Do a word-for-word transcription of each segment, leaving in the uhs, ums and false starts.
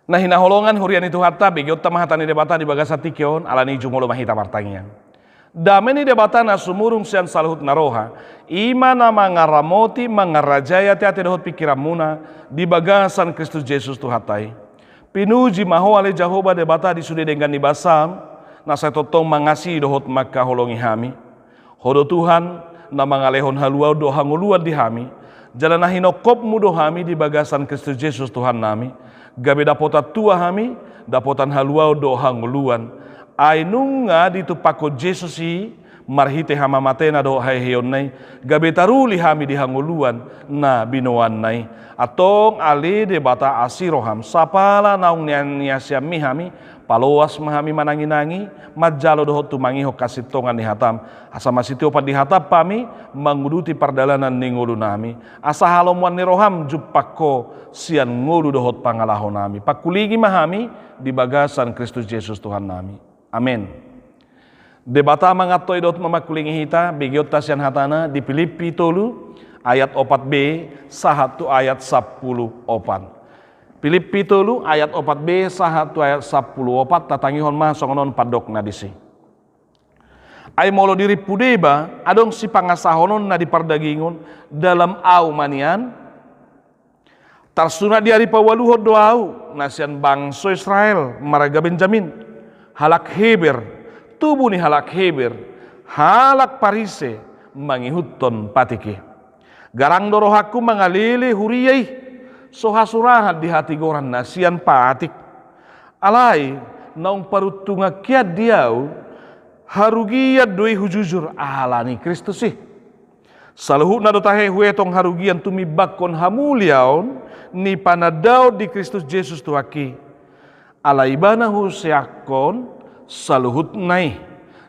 Na hinaholongan huria ni Tuhanta, begeonta ma hata ni Debata di bagasan tingki on, alani i jumolo ma hita martangiang. Dame ni Debata na sumurung sian saluhut na roha, i ma na mangaramoti, mangarajai ateate dohot pingkiranmuna di bagasan Kristus Jesus Tuhanta i. Pinuji ma Ho ale Jahowa Debata di sude denggan ni basam, na sai tongtong mangasihi dohot mangkaholongi hami. Ho do Tuhan, na mangalehon haluaon dohot hangoluan di hami, jala na hinophopmu do hami di bagasan Kristus Jesus Tuhannami, gabe dapotan tua hami, dapotan haluaon dohot hangoluan. Ai nunga ditumpakhon Jesus i, marhite hamamatena dohot haheheonna i, gabe taruli hami di hangoluan na binoanna i. Antong ale Debata asi roham, sapala naung nianiasianmi hami, paloas ma hami mananginangi, manjalo dohot tumangihon hasintongan ni hatam, asa masitiopan di hatam hami manguduti pardalanan ni ngolunami, asa halomoan ni roham jumpang Ho sian ngolu dohot pangalahonami. Pangkulingi ma hami di bagasan Kristus Jesus Tuhannami. Amen. Debata mangantoi dohot mamangkulingi hita, begeonta sian hatana di Pilippi tolu ayat opat b sahat tu ayat sampulu opat. Pilippi tolu ayat opat b sahat tu ayat sampulu opat, tatangihon ma songon on pandokna disi. Ai molo dirimpu deba adong sipangasahononna di pardagingon, dalam ahu ma nian, tarsunat di ari paualuhon do ahu, na sian bangso Israel, marga Benjamin, halak Heber, tubu ni halak Heber, halak Parise, mangihuthon patik i. Garang do rohangku mangalele huria i, so hasurahan di hatigoran na sian patik. Alai, naung paruntungan hian di ahu, harugian do i hujujur alani Kristus i. Saluhutna do tahe huetong harugian tumimbanghon hamuliaon ni panandaon di Kristus Jesus Tuhanta i. Ala Ibana huseakhon saluhutna i,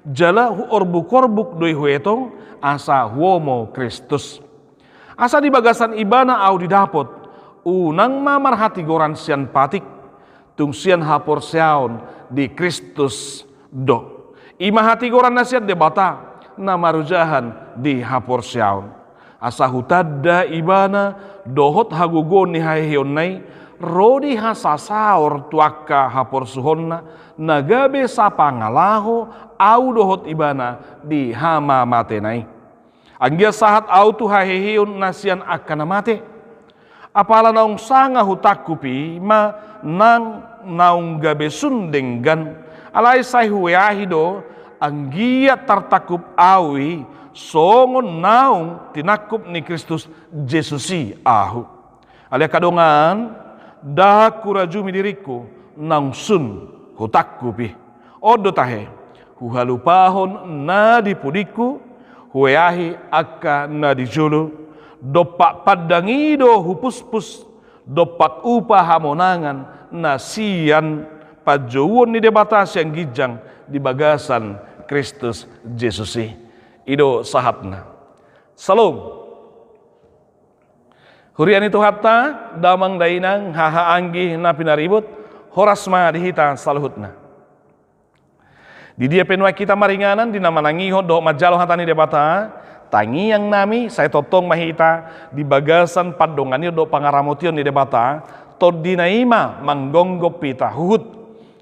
jala huorbuk-orbuk do i huetong asa huomo Kristus. Asa di bagasan Ibana ahu didapot, unang ma marhatigoran sian patik, tung sian haporseaon di Kristus do. I ma hatigoran na sian Debata, na marojahan di haporseaon. Asa hutanda Ibana dohot hagogoon ni haheheonna i, ro di hasasaor tu angka haporsuhonna, na gabe sapangalaho ahu dohot Ibana di hamamatena i. Anggiat sahat ahu tu haheheon na sian angka na mate. Apala naung sanga hutangkup i ma na naung gabe sun denggan, alai sai hueahi do, anggiat tartangkup ahu i, songon naung tinangkup ni Kristus Jesus i ahu. Ale angka dongan, ndang hurajumi diringku, naung sun hutangkup i. On do tahe, huhalupahon na di pudingku, hueahi angka na di jolo, dompak pandang i do hupuspus, dompak upa hamonangan na sian panjouon ni Debata sian ginjang di bagasan Kristus Jesus i. I do sahatna. Syalom. Huria ni Tuhanta, damang dainang, haha anggi na pinaribot, horas ma di hita saluhutna. Di dia pe nuaeng hita maringanan, di na manangihon dohot manjalo hata ni Debata, tangiang nami, sai tongtong ma hita di bagasan pandonganion dohot pangaramotion ni Debata, tondina i ma manggonggop hita huhut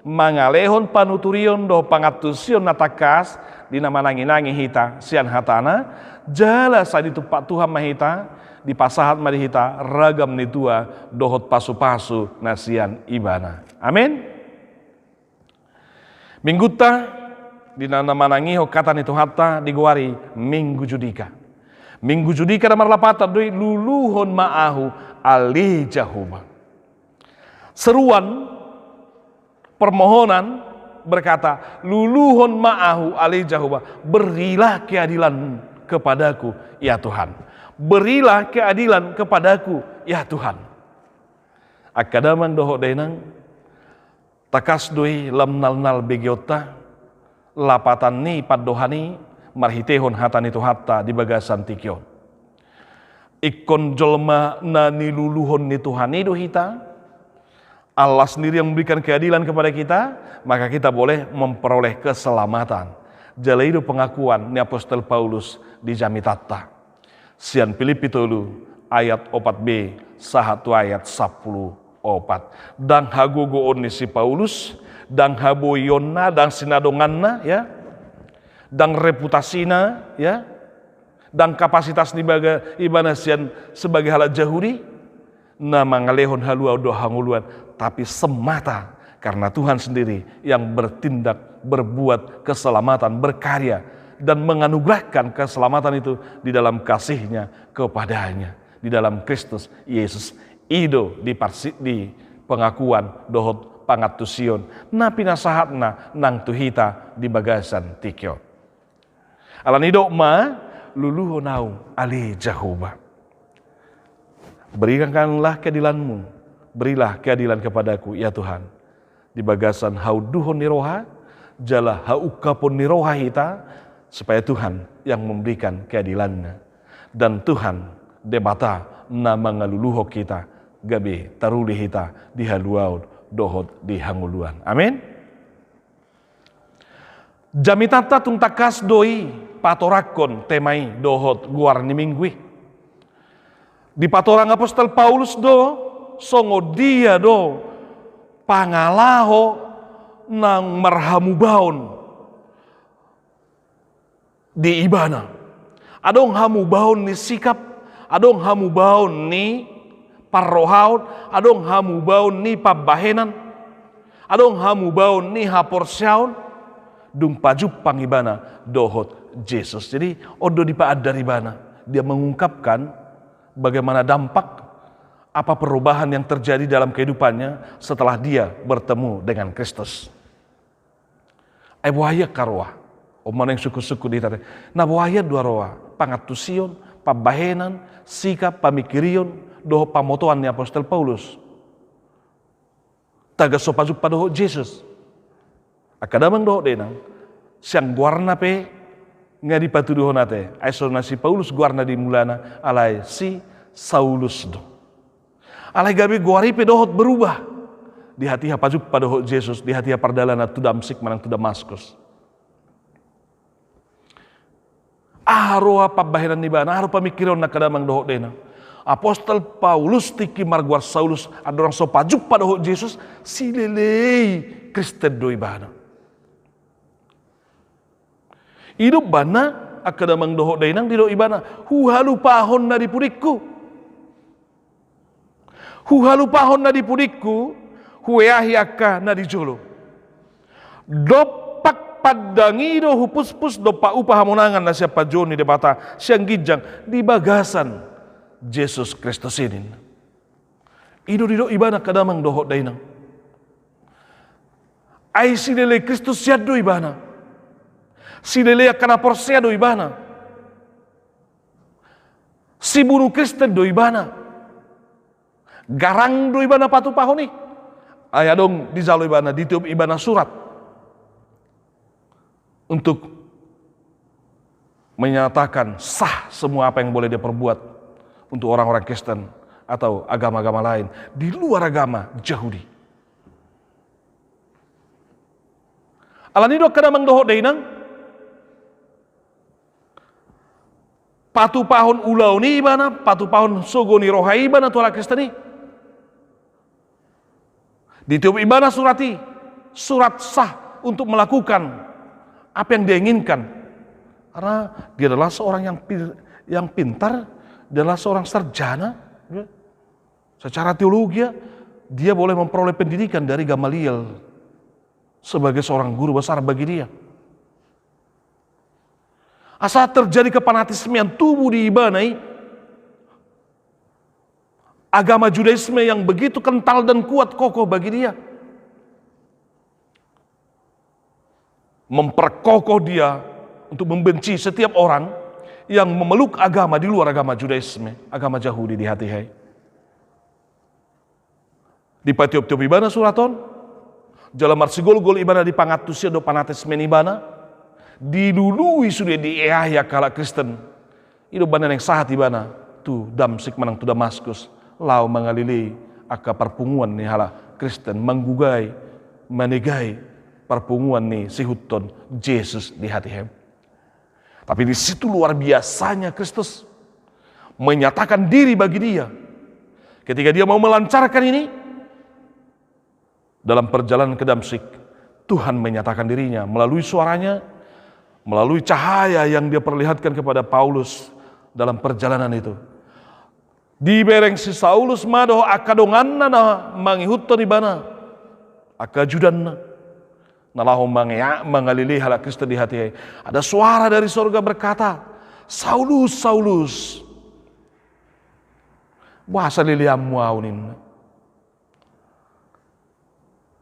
mangalehon panuturion dohot pangantusion na tangkas di na mananginangi hita sian hatana, jala sai ditumpak Tuhan ma hita, dipasahat ma di hita ragam ni tua dohot pasupasu na sian Ibana. Amen. Minggunta di na manangihon hata ni Tuhanta digoari Minggu Judika. Minggu Judika na marlapatan do i luluhon ma ahu ale Jahowa. Seruan permohonan berkata, luluhon ma ahu ale Jahowa, berilah keadilan kepadaku ya Tuhan. Berilah keadilan kepadaku ya Tuhan. Angka damang dohot dainang, tangkas do i lam nalnal begeonta, lapatan ni pandohan i marhitehon hata ni Tuhanta di bagasan tingki on. Ingkon jolma na niluluhon ni Tuhan i do hita, Allah sendiri yang memberikan keadilan kepada kita, maka kita boleh memperoleh keselamatan. Jala i do pengakuan ni Apostel Paulus di jamitanta. Sian Pilippi tolu ayat opat b sahat tu ayat sampulu opat. Ndang hagogoon ni si Paulus, ndang haboionna, ndang sinadonganna, ya, ndang reputasina, ya, ndang kapasitas ni baga-, ibana sian sebagai halak Jahudi, na mangalehon haluaon dohot hangoluan, tapi semata karena Tuhan sendiri yang bertindak, berbuat keselamatan, berkarya, dan menganugerahkan keselamatan itu di dalam kasih-Nya kepadanya, di dalam Kristus Yesus. I do di parsi-, di pengakuan dohot pangantusion na pinasahatna nang tu hita di bagasan tingki on. Alani i dok ma, luluhon ahu ale Jahowa. Berikanlah keadilan-Mu, berilah keadilan kepadaku, ya Tuhan. Di bagasan haunduhon ni roha, jala haungkapon ni roha hita, supaya Tuhan yang memberikan keadilan-Na. Dan Tuhan, Debata na mangaluluhon hita, gabe taruli hita di haluaon dohot di hangoluan. Amin. Jamitanta tung tangkas do i patorangkon tema i dohot goar ni minggu i. Dipatorang apostel Paulus do, songon dia do pangalaho nang marhamubaon di ibana. Adong hamubaon ni sikap, adong hamubaon ni parrohaon, adong hamubaon ni pambahenan, adong hamubaon ni haporseaon, dung pajumpang ibana dohot Jesus. Jadi, on do dipaandar ibana. Dia mengungkapkan bagaimana dampak, apa perubahan yang terjadi dalam kehidupannya setelah dia bertemu dengan Kristus. Ai boha ia angka roha? On ma naeng sungkun-sungkun di hita. Na boha ia dua roha? Pangantusion, pambahenan, sikap, pamingkirion, dohot pamotoan ni apostel Paulus. Tagan so pajumpa dohot Jesus. Angka damang dohot dainang, sian goarna pe nga dipatuduhon ate. Ai so na si Paulus goarna di mulana, alai si Saulus do. Alai gabe goar i pe dohot berubah di hatiha pajumpa dohot Jesus, di hatiha pardalanan tu Damsyik manang tu Damaskus. Aha roha pambahenan ni ibana, aha roha pamingkirionna angka damang dohot dainang? Apostel Paulus tingki margoar Saulus, andorang so pajumpa dohot Jesus, silelei Kristen do ibana. I do umbahen na, angka damang dohot dainang, didok ibana, huhalupahon na di pudingku. Huhalupahon na di pudingku, hueahi angka na di jolo. Dompak pandangi do hupuspus, dompak upa hamonangan na sian panjouon ni Debata sian ginjang di bagasan Jesus Kristus i, ninna. I do didok ibana angka damang dohot dainang. Ai silelei Kristus sian do ibana. Silelei angka na porsea do ibana. Sibunu Kristen do ibana. Garang do ibana patupahon i. Ai adong dijalo ibana, ditiop ibana surat untuk menyatakan sah semua apa yang boleh dia perbuat untuk orang-orang Kristen atau agama-agama lain di luar agama Jahudi. Alani i do angka damang dohot dainang, patupahon ulaon i ibana, patupahon sogo ni roha i ibana tu halak Kristen i. Ditiop ibana surat i, surat sah untuk melakukan apa yang dia inginkan. Karena dia adalah seorang yang pi-, yang pintar, dia adalah seorang sarjana. Ya. Secara teologi, ya, dia boleh memperoleh pendidikan dari Gamaliel sebagai seorang guru besar bagi dia. Asa terjadi kepanatismean tubuh di ibana i, agama Judaisme yang begitu kental dan kuat kokoh bagi dia. Memperkokoh dia untuk membenci setiap orang yang memeluk agama di luar agama Judaisme, agama Jahudi di hatiha i. Dipatioptiop ibana surat on, jala marsigolgol ibana di pangantusion dohot panatismean ibana, dilului sude, dieahi angka halak Kristen. I do umbahen na naeng sahat ibana tu Damsyik manang tu Damaskus, laho mangalelei angka parpunguan ni halak Kristen, manggugai, manegai parpunguan ni siihuthon Jesus di hatiha i. Tapi di situ luar biasanya Kristus menyatakan diri bagi dia. Ketika dia mau melancarkan ini, Dalam perjalanan ke Damsyik, Tuhan menyatakan dirinya melalui suaranya, melalui cahaya yang dia perlihatkan kepada Paulus dalam perjalanan itu. Dibereng si Saulus ma dohot angka donganna na mangihuthon ibana, angka ajudanna, na laho mangeak mangalelei halak Kristen di hatiha i. Ada suara dari sorga berkata, "Saulus, Saulus, boasa leleanmu ahu?" ninna.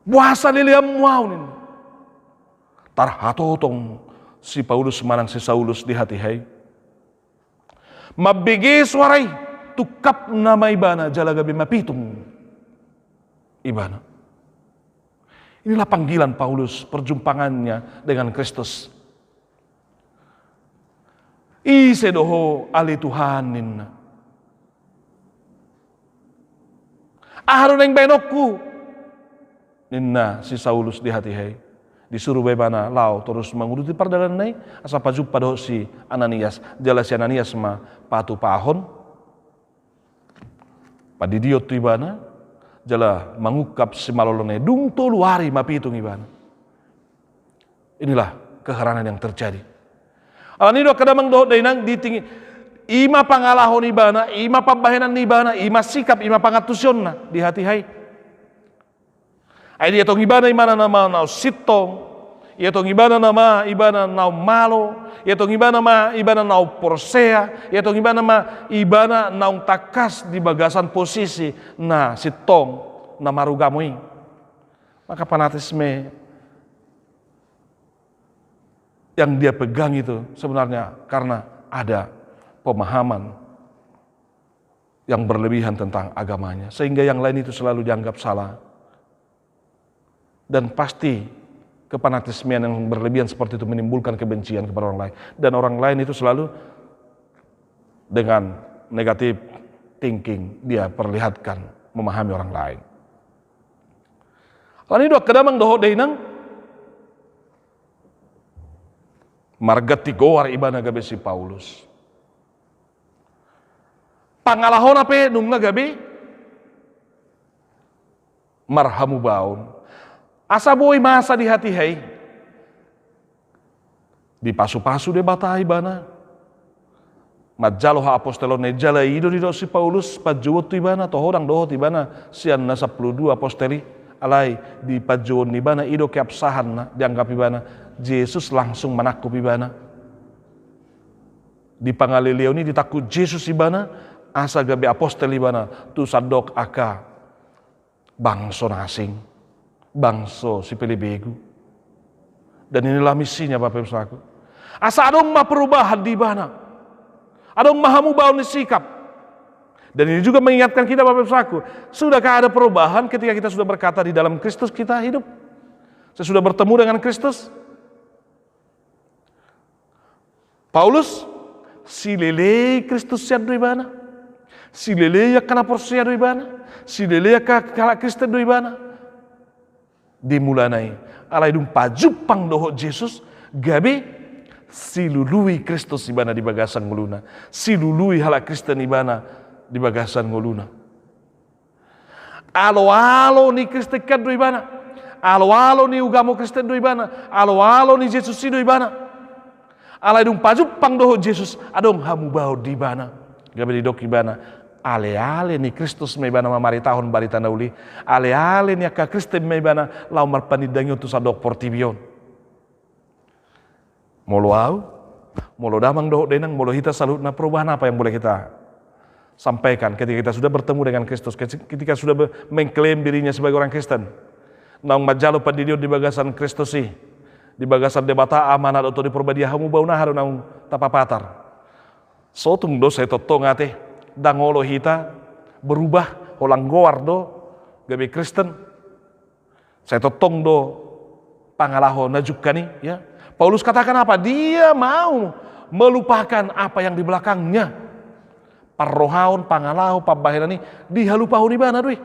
"Boasa leleanmu ahu?" ninna. Tarhatotong si Paulus manang si Saulus di hatiha i. Mambege suara i, tungkapna ma ibana jala gabe mapitung ibana. Inilah panggilan Paulus, perjumpangannya dengan Kristus. "Ise do ho ale Tuhan?" ninna. "Aha do naeng baenonku?" ninna si Saulus di hatiha i. Disuru ma ibana laho torus manguduti pardalananna i, asa pajumpa dohot si Ananias. Jala si Ananias ma patupahon, pandidion tu ibana, jala mangungkap simalolona i. Dung tolu ari mapitung ibana. Inilah keheranan yang terjadi. Alani i do angka damang dohot dainang, di tingki i ma pangalaho ni ibana, i ma pambahenan ni ibana, i ma sikap, i ma pangantusionna di hatiha i. Ai dietong ibana, ibana nama naung sintong, dietong ibana nama ibana naung malo, dietong ibana ma ibana naung porsea, dietong ibana ma ibana naung tangkas di bagasan posisi na sintong, na marugamo i. Maka fanatisme yang dia pegang itu sebenarnya karena ada pemahaman yang berlebihan tentang agamanya, sehingga yang lain itu selalu dianggap salah. Dan pasti kefanatismean yang berlebihan seperti itu menimbulkan kebencian kepada orang lain. Dan orang lain itu selalu dengan negative thinking dia perlihatkan, memahami orang lain. Alani i do angka damang dohot dainang, marganti goar ibana gabe si Paulus. Pangalahona pe nunga gabe marhamubaon. Asa boi masa di hatiha i. Dipasupasu Debata ibana manjalo haapostelonna i, jala i do didok si Paulus panjouon tu ibana, toho ndang dohot ibana sian na sampulu dua apostel i, alai di panjouon ni ibana i do keabsahanna, dianggap ibana Jesus langsung manangkup ibana. Di pangaleleon i ditangkup Jesus ibana, asa gabe apostel ibana tu sandok angka bangso na asing, bangso sipelebegu. Dan inilah misinya, Bapak Ibu Saudaraku. Asa adong ma perubahan di ibana. Adong ma hamubaon ni sikap. Dan ini juga mengingatkan kita, Bapak Ibu Saudaraku, sudahkah ada perubahan ketika kita sudah berkata di dalam Kristus kita hidup? Saya sudah bertemu dengan Kristus? Paulus, silelei Kristus sian do ibana. Silelei angka na porsea do ibana. Silelei angka halak Kristen do ibana di mulana i. Alai dung pajumpang dohot Jesus, gabe silului Kristus ibana di bagasan ngoluna. Silului halak Kristen ibana di bagasan ngoluna. Aloalo ni Kristenkan do ibana. Aloalo ni ugamo Kristen do ibana. Aloalo ni Jesus i do ibana. Alai dung pajumpang dohot Jesus, adong hamubaon di ibana. Gabe didok ibana, aleale ni Kristus ma ibana mamaritahon barita na uli. Aleale ni angka Kristen ma ibana laho marpanindangihon tu sandok portibi on. Molo au, molo damang dohot dainang, molo hita saluhutna, perubahan apa yang boleh kita sampaikan ketika kita sudah bertemu dengan Kristus, ketika sudah be-, mengklaim dirinya sebagai orang Kristen? Naung manjalo pandidion di bagasan Kristus i, di bagasan Debata Ama, Anak dohot Tondi Porbadia, hamubaon aha do naung tapapatar? Sotung do sai tongtong ate, ndang olo hita berubah, holan goar do gabe Kristen. Sai tongtong do pangalaho na jungkan i, ya. Paulus katakan apa? Dia mau melupakan apa yang di belakangnya. Parrohaon, pangalaho, pambahenan i dihalupahon ibana do i.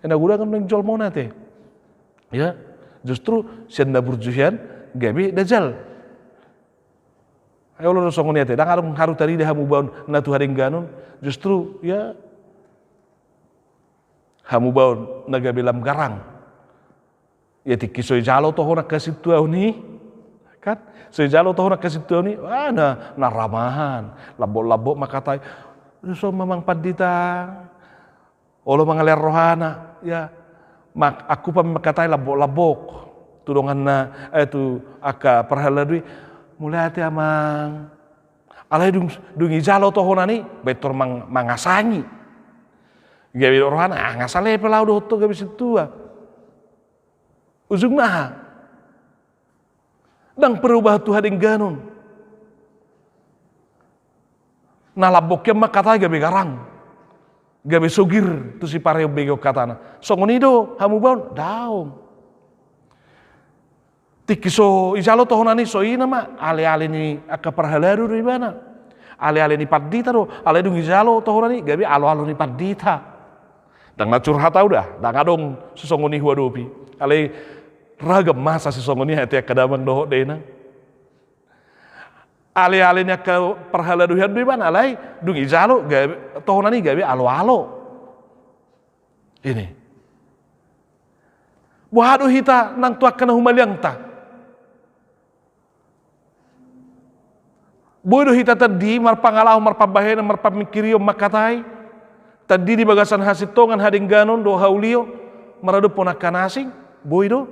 Ena gudangan naeng jolma on ate. Ya, justru sian na burju hian gabe dajal. Ai olo do songon i ate, ndang adong haru tarida hamubaon na tu hadengganon, justru, ya, Hamu baon na gabe lam garang. Ia tingki so ijalo toho angka sintuaon i, kan? So ijalo toho angka sintuaon i, ah, na, na ramahan, lambok-lambok mangkatai, so mamang pandita, olo mangalean rohana, ya, mak, aku pami mangkatai lambok-lambok. Tu donganna, eh, tu angka parhalado i, mauliate amang. Alai dung, dung ijalo tohonan i, baen tor mang-, mangasangi. Gabe didok rohana, ah, nga salepe laho dohot ho gabe sintua. Ujungna aha? Ndang perubahan tu hadengganon. Na lambok i mangkatai gabe garang. Gabe sogir tu sipareon begeon hatana. Songon i do hamu baon? Daong. Tingki so ijalo tohonan i, so ina ma, ale-ale ni angka parhalado do ibana. Ale-ale ni pandita do, alai dung ijalo tohonan i, gabe alo-alo ni pandita. Ndang na curhat au da, ndang adong sisongon i huadopi. Alai ragam masa sisongon i, ate angka damang dohot dainang. Ale-ale ni angka parhalado hian do ibana, alai dung ijalo, gabe, tohonan i gabe alo-alo. Ini. Boha do hita nang tu angka na humaliangta? Boi do hita tandi marpangalaho, marpambahenan, marpamingkirion, mangkatai? Tandi di bagasan hasintongan, hadengganon dohot haulion maradophon angka na asing? Boi do?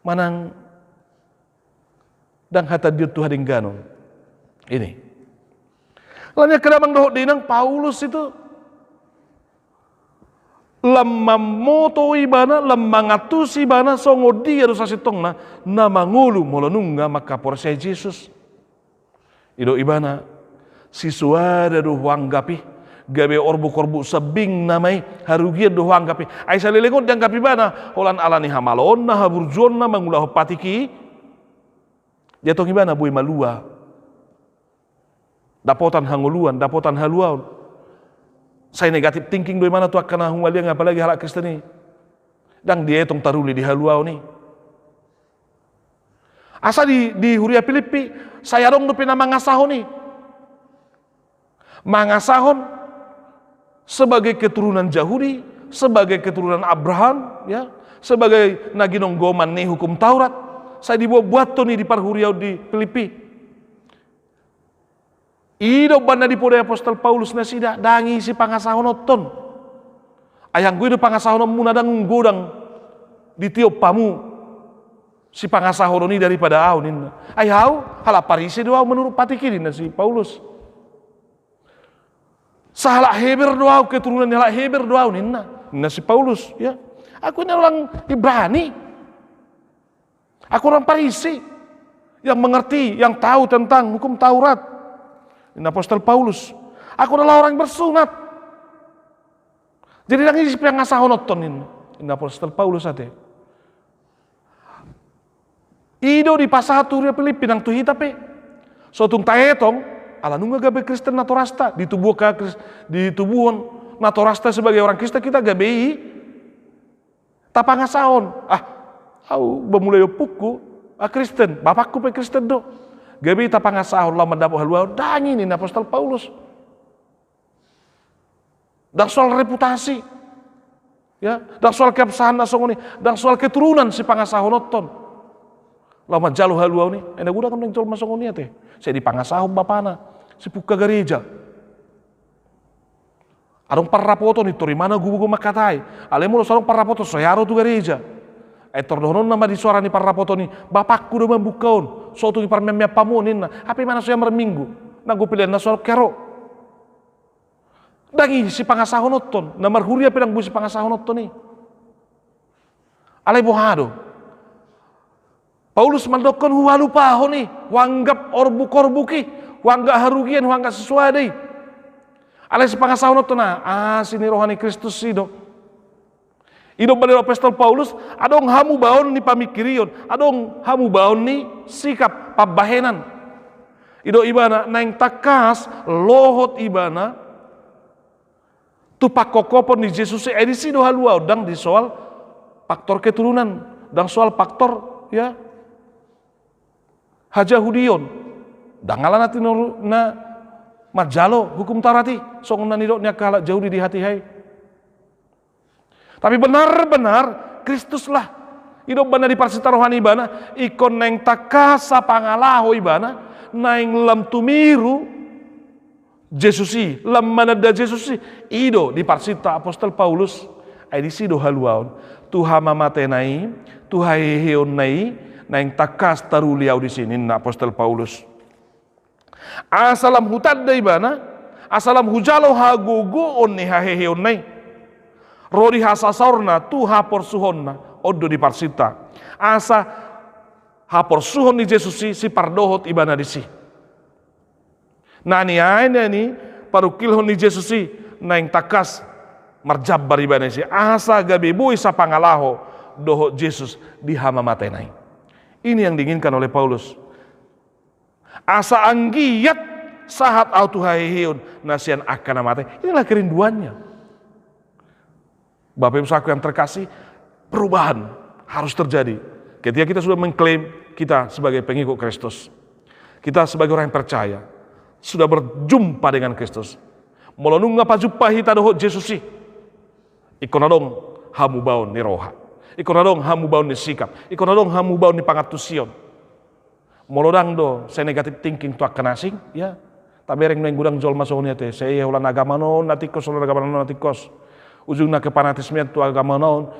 Manang ndang hatandion tu hadengganon. Ini. Alani i angka damang dohot dainang, Paulus itu lam mamboto ibana, lam mangantusi ibana songon dia do sasintongna na mangolu molo nunga mangkaporseai Jesus. Didok ibana, sisoada do huanggap i, gabe orbuk-orbuk sambing nama i, harugian do huanggap i. Ai saleleng on dianggap ibana holan alani hamaloonna, haburjuonna mangulahon patik i, dia tong ibana boi malua. Dapotan hangoluan, dapotan haluaon. Sai negative thinking do ibana tu angka na humaliang, apalagi halak Kristen i. Ndang dietong taruli di haluaon i. Asa di, di huria Pilippi, sai adong dope na mangasahon i. Mangasahon sebagai keturunan Jahudi, sebagai keturunan Abraham, ya, sebagai na ginonggoman ni Hukum Taurat, sai dibuat-buathon i di parhuriaon di Pilippi. I do umbahen na dipodai apostel Paulus nasida, ndang i sipangasahononhon. Ai anggo i do pangasahononmuna, ndang godang ditiop hamu sipangasahonon i daripada ahu, ninna. Ai ahu halak Parise do ahu manurut patik i, ninna si Paulus. Sahalak Heber do ahu, keturunan ni halak Heber do ahu, ninna. Ninna si Paulus, ya. Aku ini orang Ibrani. Aku orang Parise, yang mengerti, yang tahu tentang Hukum Taurat. Ninna apostel Paulus. Aku adalah orang bersunat. Jadi ndang i sipangasahononhon, ninna apostel Paulus, ate. I do dipasahat tu huria Pilippi nang tu hita pe. So tung taetong, ala nunga gabe Kristen natorasta, ditubuhon, ditubuhon natorasta sebagai orang Kristen, kita gabe i tapangasahon. Ah, ahu ba mulai ompungku, ah, Kristen, bapakku pe Kristen do. Gabe i tapangasahon laho mandapot haluaon, ndang i, ninna apostel Paulus. Ndang soal reputasi. Ya, ndang soal keabsahan na songon i, ndang soal keturunan sipangasahononhon. Laho manjalo haluaon i, ai na godang do jolma songon i, ate. Sai dipangasahon bapana, sipungka gareja. Adong parrapoton i, tor imana gogo-gogo mangkatai. Alai molo so adong parrapoton, so hea ro tu gareja. Ai tor dohononna ma di soara ni parrapoton i, bapakku do mambungka on, so tung i parmeammean hamu on, ninna. Hape imana so hea marminggu, nanggo pelean na so hea ro. Ndang i sipangasahononhon, na marhuria pe ndang boi sipangasahononhon i. Alai boha do? Paulus mandokkon huhalupahon i, huanggap orbuk-orbuk i, huanggap harugian, huanggap sisoada i. Alai sipangasahononhon, ah, asi ni roha ni Kristus i do. I do umbahen didok apostel Paulus, adong hamubaon ni pamingkirion, adong hamubaon ni sikap pambahenan. I do ibana, naeng tangkas lohot ibana tu pangkophopon ni Jesus i, ai disi do haluaon, ndang di soal faktor keturunan, ndang soal faktor, ya, hajahudion. Ndang ala na tinoru na manjalo Hukum Taurat i, songon na nidok ni angka halak Jahudi di hatiha i. Tapi benar-benar Kristuslah. I do umbahen na diparsita roha ni ibana, ingkon naeng tangkas sapangalaho ibana, naeng lam tumiru Jesus i, lam mananda Jesus i. I do diparsita apostel Paulus. Ai disi do haluaon. Tu hamamatena i, tu haheheonna i, naeng tangkas taruli ahu disi, ninna apostel Paulus. Asa lam hutanda ibana, asa lam hujalo hagogoon ni haheheonna i. Ro di hasasaorna tu haporsuhonna, on do diparsita. Asa haporsuhon ni Jesus i sipardohot ibana disi. Na nian na niparungkilhon ni Jesus i naeng tangkas marjambar ibana disi. Asa gabe boi sapangalaho dohot Jesus di hamamatena i. Ini yang diinginkan oleh Paulus. Asa anggiat sahat ahu tu haheheon na sian angka na mate. Inilah kerinduannya. Bapak Ibu saudaraku yang terkasih, perubahan harus terjadi. Ketika kita sudah mengklaim kita sebagai pengikut Kristus. Kita sebagai orang yang percaya. Sudah berjumpa dengan Kristus. Molo nunga pajumpa hita dohot Jesus i. Ingkon adong hamubaon ni roha. Ingkon adong hamubaon ni sikap. Ingkon adong hamubaon ni pangantusion. Molo ndang do, sai negative thinking tu angka na asing, ya. Tabereng nuaeng godang jolma songon i ate, sai holan agama na on na tingkos, holan agama na on na tingkos. Ujungna kepanatismean tu agama na on,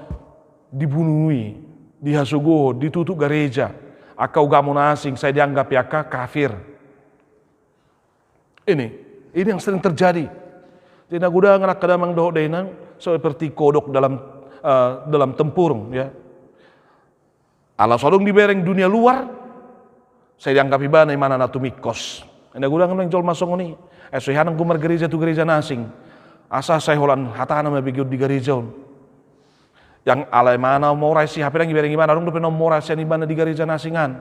dibunui, dihasogohon, ditutup gareja. Angka ugamo na asing, sai dianggap i angka kafir. Ini, ini yang sering terjadi. Jadi na godang angka damang dohot dainang, seperti kodok dalam, eh, dalam tempurung, ya. Ala so adong dibereng dunia luar, sai dianggap ibana imana na tumingkos. Enda godang nuaeng jolma songon i. Eh, so ihanang hu margareja tu gareja na asing. Asa sai holan hatana ma begeon di gareja on. Yang ala imana mora disi, hape ndang ibereng ibana, adong dope na mora sian ibana di gareja na asing an.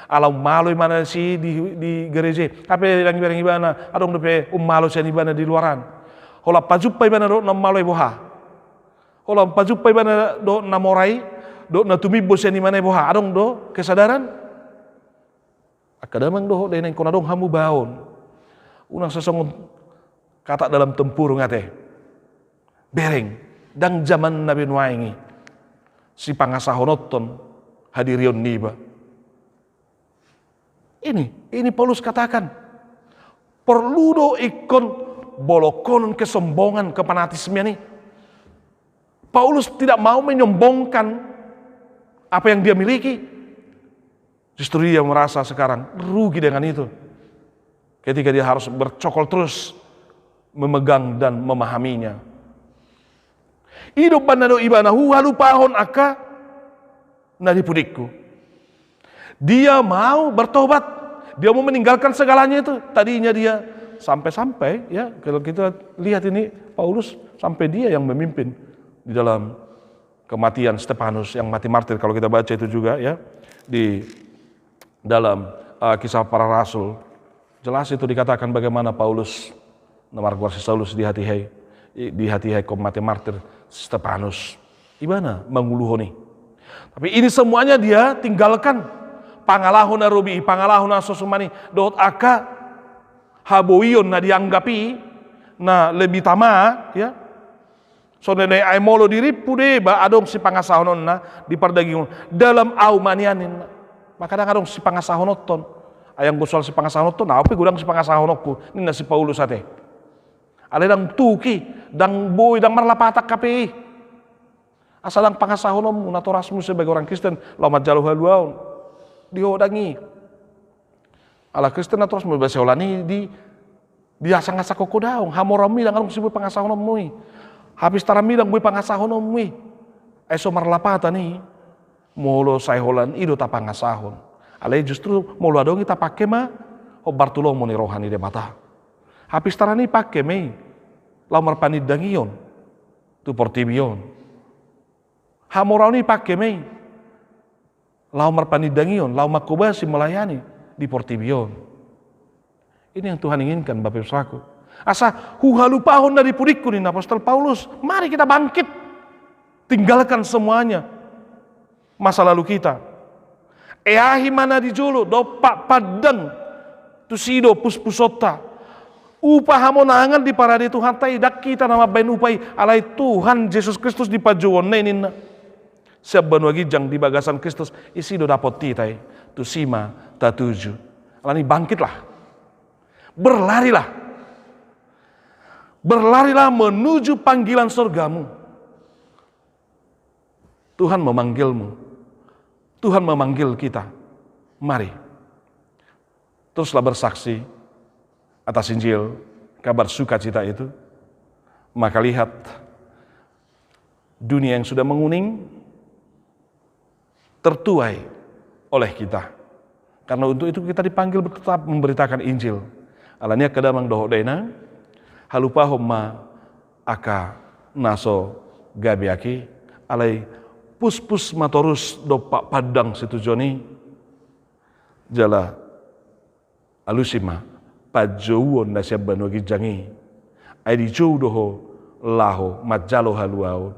Ala malo imana disi di, di gareja i, hape ndang ibereng ibana, adong dope ummalo sian ibana di luar an. Holan pajumpa ibana dohot na ummalo i boha. Holan pajumpa ibana dohot na mora i, dohot na tumimbo sian ibana i boha. Adong do kesadaran? Angka damang dohot dainang, ingkon adong hamubaon. Unang sasongon katak dalam tempurung ate. Bereng, ndang jamanna be nuaeng i sipangasahononhon hadirion niba. Ini, ini Paulus katakan. Porlu do ingkon bolonghonon kesombongan, kepanatismean i. Paulus tidak mau menyombongkan apa yang dia miliki. Justru dia merasa sekarang rugi dengan itu. Ketika dia harus bercokol terus memegang dan memahaminya. I do umbahen na didok ibana, huhalupahon angka na di pudingku. Dia mau bertobat. Dia mau meninggalkan segalanya itu. Tadinya dia sampai-sampai, ya, kalau kita lihat ini Paulus sampai dia yang memimpin di dalam kematian Stefanus yang mati martir, kalau kita baca itu juga, ya, di dalam, eh, Kisah Para Rasul. Jelas itu dikatakan bagaimana Paulus na margoar si Saulus dihatihai, dihatihai ingkon mate martir Stefanus. Ibana manguluhon i. Tapi ini semuanya dia tinggalkan. Pangalaho na robi i, pangalaho na so suman i, dohot angka haboion na dianggap i na lebih tama, ya. Songon i do, ai molo dirimpu deba adong sipangasahononna di pardagingon, dalam au ma nian, ninna. Maka ndang adong sipangasahononhon. Ai anggo soal sipangasahononhon, au pe godang sipangasahononku, ninna si Paulus ate. Alai ndang tuk i, ndang boi, ndang marlapatan hape i. Asa ndang pangasahononmu natorasmu sebagai orang Kristen laho manjalo haluaon. Di ho ndang i. Ala Kristen natorasmu, boasa holan i di, diasang-asang ho daong, hamoraonmi ndang adong disi boi pangasahononmu i. Hapistaranmi ndang boi pangasahononmu i. Ai so marlapatan i. Molo sai holan i do tapangasahon. Alai justru molo adong i tapangke ma hombar tu lomo ni roha ni Debata. Hapistaran i pangke ma i laho marpanindangion tu portibi on. Hamoraon i pangke ma i laho marpanindangion, laho manghobasi, melayani di portibi on. Ini yang Tuhan inginkan, Bapak Ibu Saudaraku. Asa huhalupahon na di pudingku, ninna apostel Paulus. Mari kita bangkit. Tinggalkan semuanya masa lalu kita. Eahi ma na di jolo, dompak pandang tusi do puspusonta. Upa hamonangan diparade Tuhanta i, ndang hita na mambahen upa i, alai Tuhan Jesus Kristus di panjouonna i ninna. Sian banua ginjang di bagasan Kristus, disi do dapot hita i, tusi ma tatuju. Alani bangkitlah. Berlarilah. Berlarilah menuju panggilan sorgamu. Tuhan memanggilmu. Tuhan memanggil kita. Mari. Teruslah bersaksi atas Injil, kabar sukacita itu. Maka lihat, dunia yang sudah menguning tertuai oleh kita. Karena untuk itu kita dipanggil tetap memberitakan Injil. Alani i angka damang dohot dainang, halupahon ma angka na so gabe aki, alai puspus ma torus dompak pandang situjuan i. Jala alusi ma panjouon na sian banua ginjang i. Ai dijou do ho laho manjalo haluaon,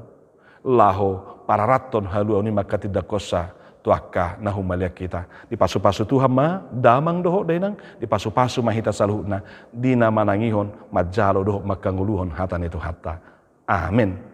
laho pararathon haluaon i mangkatindangkonsa tu angka na humaliang hita. Dipasupasu Tuhan ma damang dohot dainang, dipasupasu ma hita saluhutna di na manangihon, manjalo dohot mangkangoluhon hata ni Tuhanta. Amen.